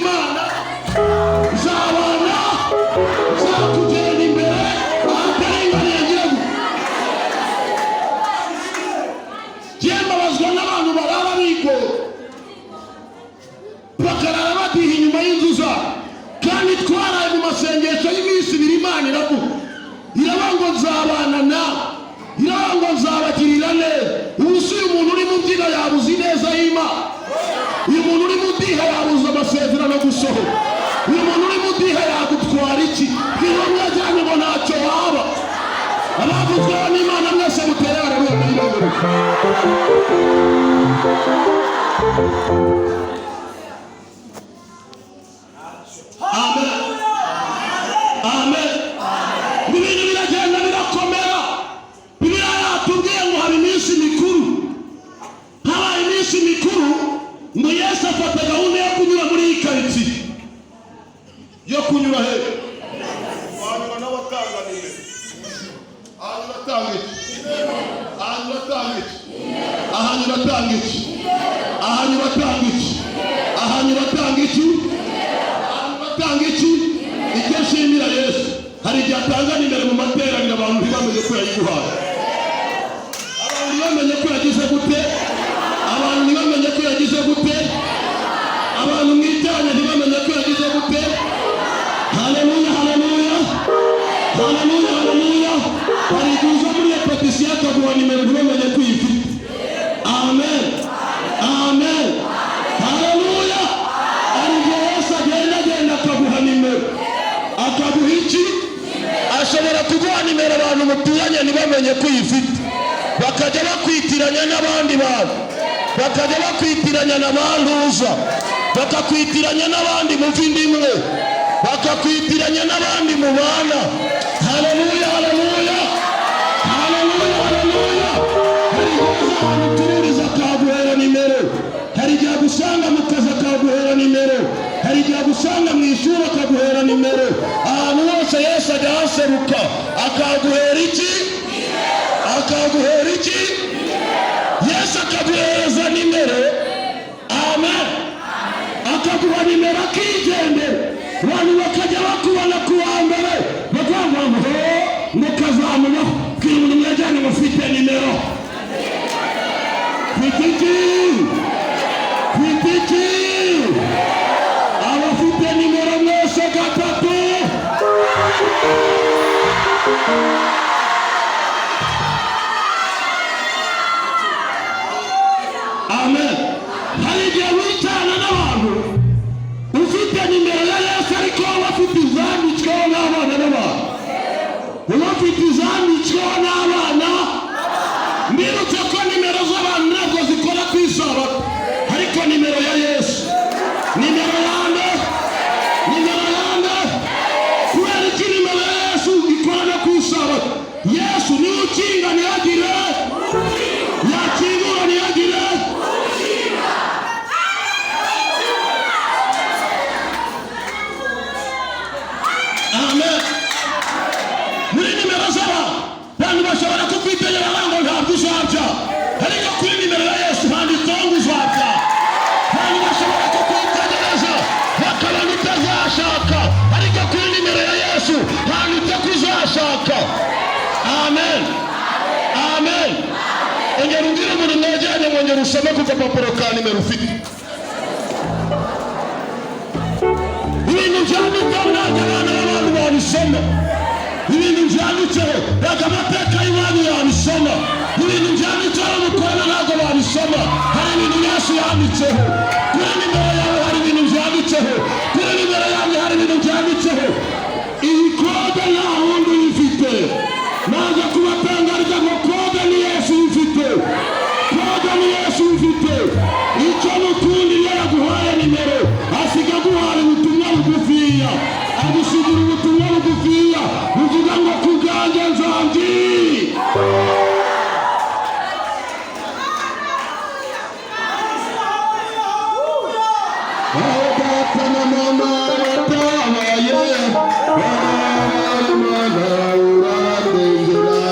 Imana, nzabana, nzakugenda imbere ahataringaniye. Ngira ngo njye mbabazwa n'abantu barara bigora, bakarara badiha inyuma y'inzu zabo, kandi twaraye mu masengesho y'iminsi 2. Imana iravuga, iravuga ngo nzabana nawe, iravuga ngo nzabagirira neza. Ubu si uyu muntu uri mu mbyino yabuze ineza y'Imana? Uyu muntu uri mu diha yabuze amasezerano gusohora? Uyu muntu uri mu diha yagutwara iki? Bwira mwajyanye ngo ntacyo waba. Abavuzweho n'Imana mwese mutere haleluya muri baguruka. Amen, amen. Ngo ibintu biragenda birakomera. Bibiliya yatubwiye ngo haba iminsi mikuru, habaye iminsi mikuru, ngo Yesu afata gahunda yo kunyura muri iyi karitsiye, yo kunyura he? Hanyuma nawe atanga nimero. Hanyuma atanga iki? Hanyuma atanga iki? Hanyuma atanga iki? Hanyuma atanga iki? Hanyuma atanga iki? Hanyuma atanga iki? Icyo nshimira Yesu, hari igihe atanga nimero mu materaniro, abantu ntibamenye ko yayiguhaye, abantu ntibamenye ko yagize gute, abantu ntibamenye ko yagize gute, abantu mwiteranya ntibamenye ko yagize gute. Haleluya, haleluya, haleluya, haleluya. Hari igihe uza muri repetisiyo akaguha nimero, ntibamenye ko uyifite. Amen, amen, haleluya. Hari igihe Yesu agenda agenda akaguha nimero. Akaguha iki? Ashobora kuguha nimero, abantu muturanye ntibamenye ko uyifite, bakajya bakwitiranya n'abandi bantu, bakajya bakwitiranya na ba ntuza, bakakwitiranya n'abandi muva inda imwe, bakakwitiranya n'abandi mubana. Haleluya, haleluya, haleluya, haleluya. Hari igihe uza ahantu ucururiza akaguhera nimero, hari igihe agusanga mu kazi akaguhera nimero, hari igihe agusanga mu ishuri akaguhera nimero. Ahantu hose Yesu ajya ahaseruka akaguhera iki? Akaguhera iki? Yesu akaguhereza nimero. Amen. Akaguha nimero akigendera, abantu bakajya bakubona ku wa mbere bakavuga ngo ngo kazamubaho. Bwira umuntu mwejyanye ngo ufite nimero. Mfite iki? Mfite iki? Abafite nimero mwese, gatatu. Amen. Hari igihe wicarana n'abantu ufite nimero ya Yesu, ariko wowe bafite izanditsweho n'abana b'abantu, bafite izanditsweho n'abana. Mbibutse ko nimero z'abantu ntabwo zikora ku isabato, ariko nimero ya Yesu, nimero yande? Nimero yande? Kubera iki nimero ya Yesu ikora no ku isabato? Yesu niwe ukinga ntihagire, yakingura ntihagire. Amen. Muri nimero z'abantu, abantu bashobora kukwitegera ngo ntabwo uzabya, ariko kuri nimero ya Yesu handitseho ngo uzabya. Abantu bashobora kukwitegereza bakabona utazashaka, ariko kuri nimero ya Yesu handitse ko uzashaka. Amen, amen. Ongera ubwire umuntu mwegeranye ngo ongera usome ku gapapuro ka nimero ufite. Ibintu byanditseho ntabwo abana b'abantu babisoma. Ibintu byanditseho ntabwo amateka y'iwanyu yabisoma. Ibintu byanditseho mukorana ntabwo babisoma. Hari ibintu Yesu yanditseho kuri nimero yawe, hari ibintu byanditseho kuri nimero yawe, hari ibintu byanditseho. Iyi kode nta wundi uyifite. Naza kubatangariza ngo kode ni Yesu uyifite, kode ni Yesu uyifite. Icyo mukundi, iyo yaguhaye nimero asiga aguhaye ubutumwa bugufiya, agusigira ubutumwa bugufiya buvuga ngo ku bwanjye nzabyi. Aho data na mama batabaye, barabaye, Imana urandengera.